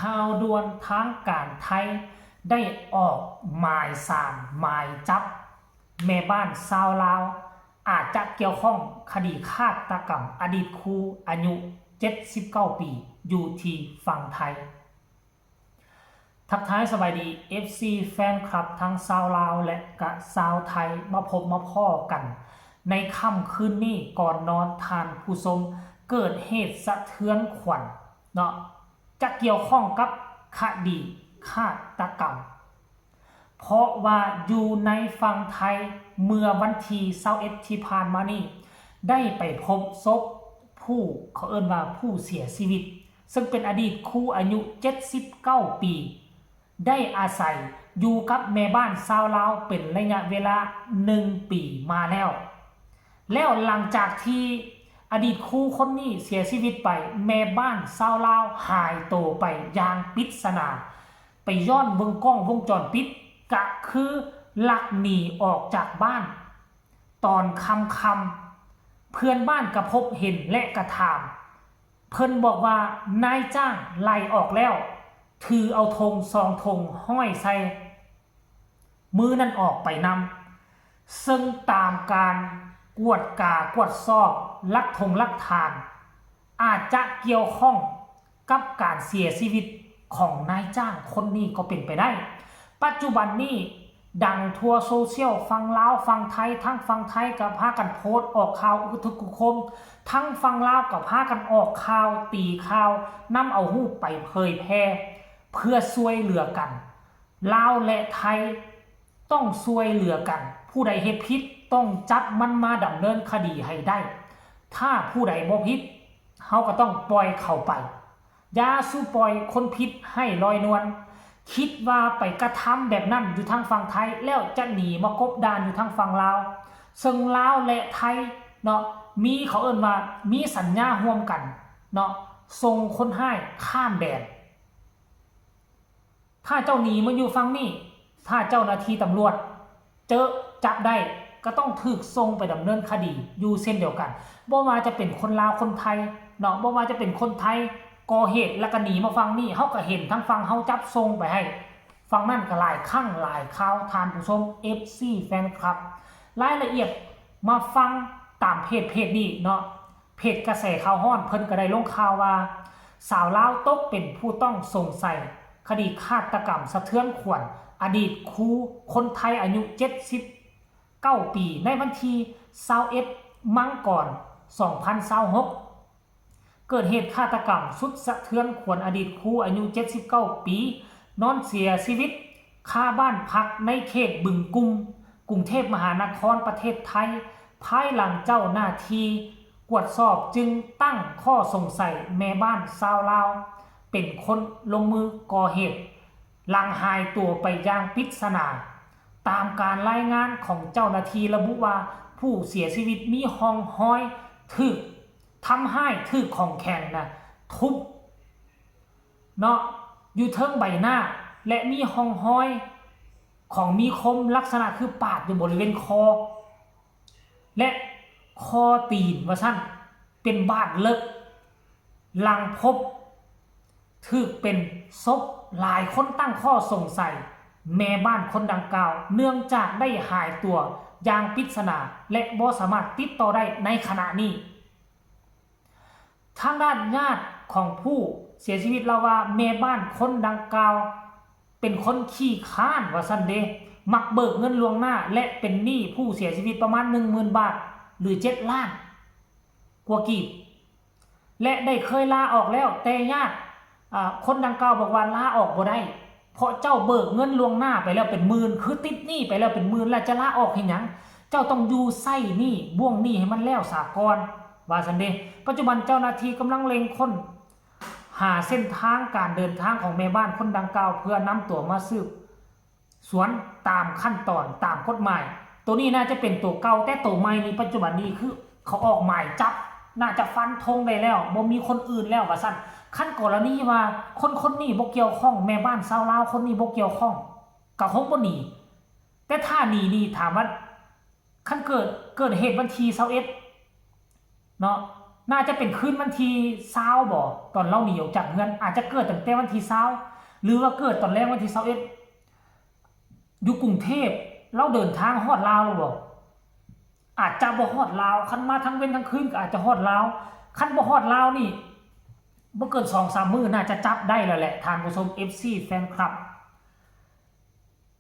ຂ່າວດ່ວນທາງການໄທໄດ້ອອກໝາຍສານ ໝາຍຈັບແມ່ບ້ານຊາວລາວ ອາດຈະກ່ຽວຂ້ອງຄະດີຄາດຕະກຳອະດີດຄູອາຍຸເຈັດສິບເກົ້າປີ ຢູ່ທີ່ຝັ່ງໄທ. ທັກທາຍສະບາຍດີ ເອັຟຊີ ແຟນຄລັບທັງຊາວລາວ ແລະ ກະຊາວໄທ ມາພົບມາພໍ້ກັນໃນຄ່ຳຄືນນີ້ກ່ອນນອນ. ທ່ານຜູ້ຊົມ, ເກີດເຫດສະເທືອນຂວັນເນາະ ຈະກ່ຽວຂ້ອງກັບຄະດີຄາດຕະກຳ ເພາະວ່າຢູ່ໃນຝັ່ງໄທ ເມື່ອວັນທີຊາວເອັດທີ່ຜ່ານມານີ້ ໄດ້ໄປພົບສົບຜູ້ ເຂົາເອີ້ນວ່າຜູ້ເສຍຊີວິດ ເຊິ່ງເປັນອະດີດຄູອາຍຸເຈັດສິບເກົ້າປີ ໄດ້ອາໄສຢູ່ກັບແມ່ບ້ານຊາວລາວເປັນໄລຍະເວລາໜຶ່ງປີມາແລ້ວ. ແລ້ວຫຼັງຈາກທີ່ອະດີດຄູຄົນນີ້ເສຍຊີວິດໄປ, ແມ່ບ້ານຊາວລາວຫາຍໂຕໄປຢ່າງປິດສະໜາ, ໄປຍ້ອນເບິ່ງກ້ອງວົງຈອນປິດ ກະຄືລັກໜີອອກຈາກບ້ານ. ຕອນຄ່ຳໆ ເພື່ອນບ້ານກະພົບເຫັນ ແລະ ກະຖາມ, ເພິ່ນບອກວ່ານາຍຈ້າງໄລ່ອອກແລ້ວ, ຖືເອົາຖົງສອງຖົງຫ້ອຍໃສ່ ມື້ນັ້ນອອກໄປນຳ, ເຊິ່ງຕາມການກວດກາກວດສອບຫຼັກຖົງຫຼັກຖານ ອາດຈະກ່ຽວຂ້ອງກັບການເສຍຊີວິດຂອງນາຍຈ້າງຄົນນີ້ກໍເປັນໄປໄດ້. ປັດຈຸບັນນີ້ດັງທົ່ວໂຊຊຽວ ຝັ່ງລາວ ຝັ່ງໄທ, ທັງຝັ່ງໄທກໍພາກັນໂພສອອກຂ່າວອຸກະທຶກຄຶກໂຄມ, ທັງຝັ່ງລາວກໍພາກັນອອກຂ່າວ, ຕີຂ່າວ, ນຳເອົາຮູບໄປເຜີຍແຜ່ ເພື່ອຊ່ວຍເຫຼືອກັນ. ລາວ ແລະ ໄທ ຕ້ອງຊ່ວຍເຫຼືອກັນ, ຜູ້ໃດເຮັດຜິດຕ້ອງຈັບມັນມາດຳເນີນຄະດີໃຫ້ໄດ້, ຖ້າຜູ້ໃດບໍ່ຜິດ ເຮົາກໍຕ້ອງປ່ອຍເຂົາໄປ. ຢ່າສູ່ປ່ອຍຄົນຜິດໃຫ້ລອຍນວນ. ຄິດວ່າໄປກະທຳແບບນັ້ນຢູ່ທາງຝັ່ງໄທ ແລ້ວຈະໜີມາກົບດານຢູ່ທາງຝັ່ງລາວ, ເຊິ່ງລາວ ແລະ ໄທເນາະ ມີ ເຂົາເອີ້ນວ່າມີສັນຍາຮ່ວມກັນເນາະ ສົ່ງຄົນຮ້າຍຂ້າມແດນ. ຖ້າເຈົ້າໜີມາຢູ່ຝັ່ງນີ້, ຖ້າເຈົ້າໜ້າທີ່ຕຳຫຼວດເຈີຈັບໄດ້ ກໍຕ້ອງຖືກສົ່ງໄປດຳເນີນຄະດີຢູ່ເຊັ່ນດຽວກັນ. ບໍ່ວ່າຈະເປັນຄົນລາວຄົນໄທເນາະ, ບໍ່ວ່າຈະເປັນຄົນໄທກໍ່ເຫດແລ້ວກໍໜີມາຝັ່ງນີ້, ເຮົາກໍເຫັນທາງຝັ່ງເຮົາຈັບສົ່ງໄປໃຫ້ຝັ່ງນັ້ນກໍຫຼາຍຄັ້ງຫຼາຍຄາວ. ທ່ານຜູ້ຊົມ ເອັຟຊີ ແຟນຄລັບ, ລາຍລະອຽດມາຟັງຕາມເພຈ ເພຈນີ້ເນາະ. ເພຈກະແສຂ່າວຮ້ອນ ເພິ່ນກໍໄດ້ລົງຂ່າວວ່າ ຊາວລາວຕົກເປັນຜູ້ຕ້ອງສົງໄສຄະດີຄາດຕະກຳສະເທືອນຂວັນອະດີດຄູຄົນໄທອາຍຸເຈັດສິບເກົ້າປີ ໃນວັນທີຊາວເອັດ ມັງກອນ ສອງພັນຊາວຫົກ ເກີດເຫດຄາດຕະກຳສຸດສະເທືອນຂວັນອະດີດຄູອາຍຸເຈັດສິບເກົ້າປີ ນອນເສຍຊີວິດຄາບ້ານພັກໃນເຂດບຶງກຸມ ກຸງເທບມະຫານະຄອນ ປະເທດໄທ ພາຍຫຼັງເຈົ້າໜ້າທີ່ກວດສອບຈຶ່ງຕັ້ງຂໍ້ສົງໄສແມ່ບ້ານຊາວລາວເປັນຄົນລົງມືກໍ່ເຫດ ຫຼັງຫາຍຕົວໄປຢ່າງປິດສະໜາ. ຕາມການລາຍງານຂອງເຈົ້າໜ້າທີ່ລະບຸວ່າ ຜູ້ເສຍຊີວິດມີຮ່ອງຮອຍຖືກທຳຮ້າຍ ຖືກຂອງແຂງນະທຸບເນາະ ຢູ່ເທິງໃບໜ້າ ແລະ ມີຮ່ອງຮອຍຂອງມີຄົມລັກສະນະຄືປາດຢູ່ບໍລິເວນຄໍ ແລະ ຂໍ້ຕີນວ່າຊັ້ນ ເປັນບາດເລິກ. ຫຼັງພົບຖືກເປັນສົບ, ຫຼາຍຄົນຕັ້ງຂໍ້ສົງໄສແມ່ບ້ານຄົນດັ່ງກ່າວ ເນື່ອງຈາກໄດ້ຫາຍຕົວຢ່າງປິດສະໜາ ແລະ ບໍ່ສາມາດຕິດຕໍ່ໄດ້ໃນຂະນະນີ້. ທາງດ້ານຍາດຂອງຜູ້ເສຍຊີວິດເລົ່າວ່າ ແມ່ບ້ານຄົນດັ່ງກ່າວເປັນຄົນຂີ້ຄ້ານວ່າຊັ້ນເດ, ມັກເບີກເງິນລ່ວງໜ້າ ແລະ ເປັນໜີ້ຜູ້ເສຍຊີວິດປະມານໜຶ່ງໝື່ນບາດ ຫຼື ເຈັດລ້ານກວ່າກີບ ແລະ ໄດ້ເຄີຍລາອອກແລ້ວ, ແຕ່ຍາດ ອາ ຄົນດັ່ງກ່າວບອກວ່າລາອອກບໍ່ໄດ້ ເພາະເຈົ້າເບີກເງິນລ່ວງໜ້າໄປແລ້ວເປັນໝື່ນ, ຄືຕິດໜີ້ໄປແລ້ວເປັນໝື່ນ ແລ້ວຈະລາອອກເຮັດຫຍັງ? ເຈົ້າຕ້ອງຢູ່ໃຊ້ໜີ້, ບ້ວງໜີ້ໃຫ້ມັນແລ້ວສາກ່ອນ ວ່າຊັ້ນເດ. ປັດຈຸບັນເຈົ້າໜ້າທີ່ກຳລັງເລັ່ງຄົ້ນຫາເສັ້ນທາງການເດີນທາງຂອງແມ່ບ້ານຄົນດັ່ງກ່າວ ເພື່ອນຳຕົວມາສືບສວນຕາມຂັ້ນຕອນຕາມກົດໝາຍ. ໂຕນີ້ໜ້າຈະເປັນໂຕເກົ່າ, ແຕ່ໂຕໃໝ່ນີ້ ປັດຈຸບັນນີ້ຄືເຂົາອອກໝາຍຈັບ, ໜ້າຈະຟັນທົງໄດ້ແລ້ວ, ບໍ່ມີຄົນອື່ນແລ້ວວ່າຊັ້ນ. ຄັນກໍລະນີວ່າຄົນຄົນນີ້ບໍ່ກ່ຽວຂ້ອງ, ແມ່ບ້ານຊາວລາວຄົນນີ້ບໍ່ກ່ຽວຂ້ອງ, ກໍຄົງບໍ່ໜີ. ແຕ່ຖ້າໜີນີ້ ຖາມວ່າ ຄັນເກີດ ເກີດເຫດວັນທີຊາວເອັດເນາະ, ໜ້າຈະເປັນຄືນວັນທີຊາວບໍ ຕອນລາວໜີອອກຈາກເຮືອນ ອາດຈະເກີດຕັ້ງແຕ່ວັນທີຊາວ ຫຼືວ່າເກີດຕອນແລງວັນທີຊາວເອັດ ຢູ່ກຸງເທບ ລາວເດີນທາງຮອດລາວແລ້ວບໍ? ອາດຈະບໍ່ຮອດລາວ ຄັນມາທັງເວັນທັງຄືນກໍອາດຈະຮອດລາວ ຄັນບໍ່ຮອດລາວນີ້ ບໍ່ເກີນສອງສາມມື້ໜ້າຈະຈັບໄດ້ແລ້ວແຫຼະ ທ່ານຜູ້ຊົມ ເອັຟຊີ ແຟນຄລັບ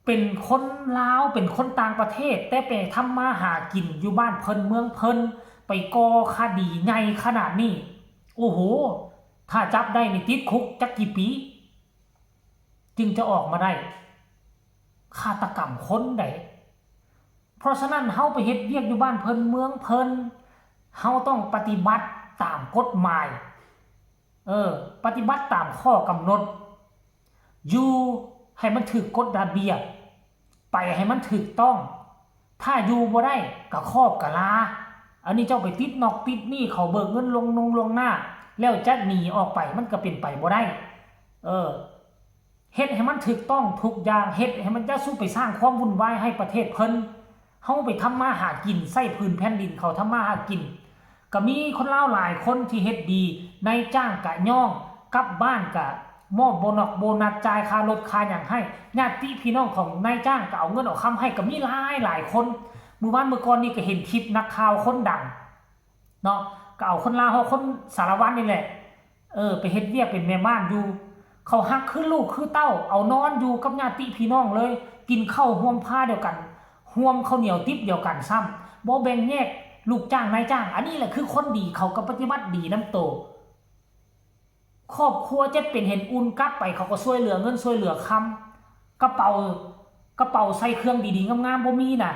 ເປັນຄົນລາວ ເປັນຄົນຕ່າງປະເທດ ແຕ່ໄປທຳມາຫາກິນຢູ່ບ້ານເພິ່ນເມືອງເພິ່ນ ໄປກໍ່ຄະດີໃຫຍ່ຂະໜາດນີ້ ໂອ້ໂຫ ຖ້າຈັບໄດ້ນີ້ຕິດຄຸກຈັກກີ່ປີ ຈຶ່ງຈະອອກມາໄດ້ ຄາດຕະກຳຄົນໃດ໋. ເພາະສະນັ້ນ ເຮົາໄປເຮັດວຽກຢູ່ບ້ານເພິ່ນເມືອງເພິ່ນ ເຮົາຕ້ອງປະຕິບັດຕາມກົດໝາຍ ເອີ ປະຕິບັດຕາມຂໍ້ກຳນົດ ຢູ່ໃຫ້ມັນຖືກກົດລະບຽບ ໄປໃຫ້ມັນຖືກຕ້ອງ ຖ້າຢູ່ບໍ່ໄດ້ກໍຄອບກະລາ ອັນນີ້ເຈົ້າໄປຕິດນອກຕິດໜີ້ເຂົາເບີກເງິນລ່ວງນົງລ່ວງໜ້າ ແລ້ວຈະໜີອອກໄປ ມັນກໍເປັນໄປບໍ່ໄດ້ ເອີ ເຮັດໃຫ້ມັນຖືກຕ້ອງທຸກຢ່າງ ເຮັດໃຫ້ມັນ ຢ່າສູ່ໄປສ້າງຄວາມວຸ່ນວາຍໃຫ້ປະເທດເພິ່ນ ເຮົາໄປທຳມາຫາກິນ ໃຊ້ພື້ນແຜ່ນດິນເຂົາທຳມາຫາກິນ ກໍມີຄົນລາວຫຼາຍຄົນທີ່ເຮັດດີ ນາຍຈ້າງກະຍ້ອງ ກັບບ້ານກະມອບໂບນັອກໂບນັດ ຈ່າຍຄ່າລົດຄ່າຫຍັງໃຫ້ ຍາດຕິພີ່ນ້ອງຂອງນາຍຈ້າງກໍເອົາເງິນເອົາຄຳໃຫ້ ກໍມີຫຼາຍໆຄົນ. ມື້ວານມື້ກ່ອນນີ້ກໍເຫັນຄລິບນັກຂ່າວຄົນດັງເນາະ ກໍເອົາຄົນລາວເຮົາ ຄົນສາລະວັນນີ້ແຫຼະ ເອີ ໄປເຮັດວຽກເປັນແມ່ບ້ານຢູ່ ເຂົາຮັກຄືລູກຄືເຕົ້າ ເອົານອນຢູ່ກັບຍາດຕິພີ່ນ້ອງເລີຍ ກິນເຂົ້າຮ່ວມພາດຽວກັນ ຮ່ວມເຂົ້າໜຽວຕິບດຽວກັນຊ້ຳ ບໍ່ແບ່ງແຍກລູກຈ້າງນາຍຈ້າງ ອັນນີ້ແຫຼະຄືຄົນດີ ເຂົາກໍປະຕິບັດດີນຳໂຕ ຄອບຄົວເຈັບເປັນເຫັນອຸ່ນ ກັບໄປເຂົາກໍຊ່ວຍເຫຼືອເງິນຊ່ວຍເຫຼືອຄຳ ກະເປົາ ກະເປົາໃສ່ເຄື່ອງດີໆງາມໆບໍ່ມີນະ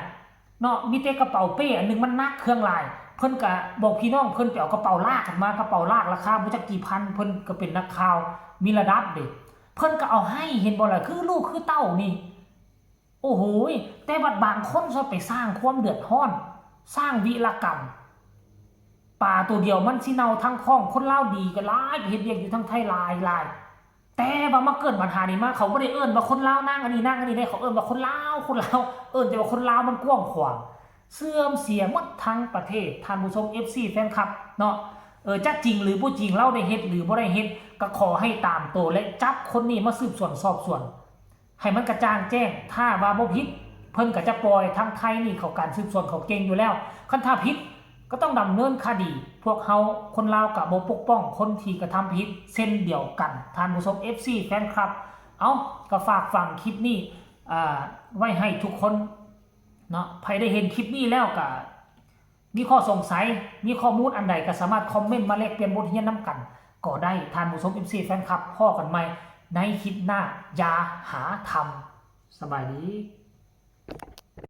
ເນາະ ມີແຕ່ກະເປົາເປ້ອັນໜຶ່ງ ມັນໜັກເຄື່ອງຫຼາຍ ເພິ່ນກະບອກພີ່ນ້ອງເພິ່ນໄປເອົາກະເປົາລາກຫັ້ນມາ ກະເປົາລາກລາຄາບໍ່ຈັກກີ່ພັນ ເພິ່ນກະເປັນນັກຂ່າວມີລະດັບເດ້ ເພິ່ນກະເອົາໃຫ້ ເຫັນບໍ່ລະ ຄືລູກຄືເຕົ້ານີ້ ໂອ້ໂຫຍ ແຕ່ບັດບາງຄົນຊອດໄປສ້າງຄວາມເດືອດຮ້ອນ ສ້າງວິລະກຳ ປາໂຕດຽວມັນຊິເນົ່າທັງຂອງ ຄົນລາວດີກະຫຼາຍ ໄປເຮັດວຽກຢູ່ທາງໄທຫຼາຍໆ ແຕ່ວ່າມາເກີດບັນຫານີ້ມາ ເຂົາບໍ່ໄດ້ເອີ້ນວ່າຄົນລາວນາງອັນນີ້ນາງອັນນີ້ເດ້ ເຂົາເອີ້ນວ່າຄົນລາວ ຄົນລາວ ເອີ້ນແຕ່ວ່າຄົນລາວມັນກວ້າງຂວາງ ເສື່ອມເສຍໝົດທັງປະເທດ ທ່ານຜູ້ຊົມ ເອັຟຊີ ແຟນຄລັບເນາະ ເອີ ຈະຈິງຫຼືບໍ່ຈິງ ລາວໄດ້ເຮັດຫຼືບໍ່ໄດ້ເຮັດ ກະຂໍໃຫ້ຕາມໂຕ ແລະ ຈັບຄົນນີ້ມາສືບສວນສອບສວນ ໃຫ້ມັນກະຈ່າງແຈ້ງ ຖ້າວ່າບໍ່ຜິດ ເພິ່ນກະຈະປ່ອຍ ທາງໄທນີ້ເຂົາການສືບສວນເຂົາເກັ່ງຢູ່ແລ້ວ ຄັນຖ້າຜິດກະຕ້ອງດຳເນີນຄະດີ ພວກເຮົາຄົນລາວກະບໍ່ປົກປ້ອງຄົນທີ່ກະທຳຜິດເຊັ່ນດຽວກັນ ທ່ານຜູ້ຊົມ ເອັຟຊີ ແຟນຄລັບ ເອົ້າ ກະຝາກຝັງຄລິບນີ້ ອາ ໄວ້ໃຫ້ທຸກຄົນເນາະ ໃຜໄດ້ເຫັນຄລິບນີ້ແລ້ວກະ ມີຂໍ້ສົງໄສ ມີຂໍ້ມູນອັນໃດກໍສາມາດຄອມເມັນມາແລກປ່ຽນບົດຮຽນນຳກັນກໍໄດ້ ທ່ານຜູ້ຊົມ ເອັຟຊີ ແຟນຄລັບ ພໍ້ກັນໃໝ່ໃນຄລິບໜ້າ ຢ່າຫາທຳ ສະບາຍດີ.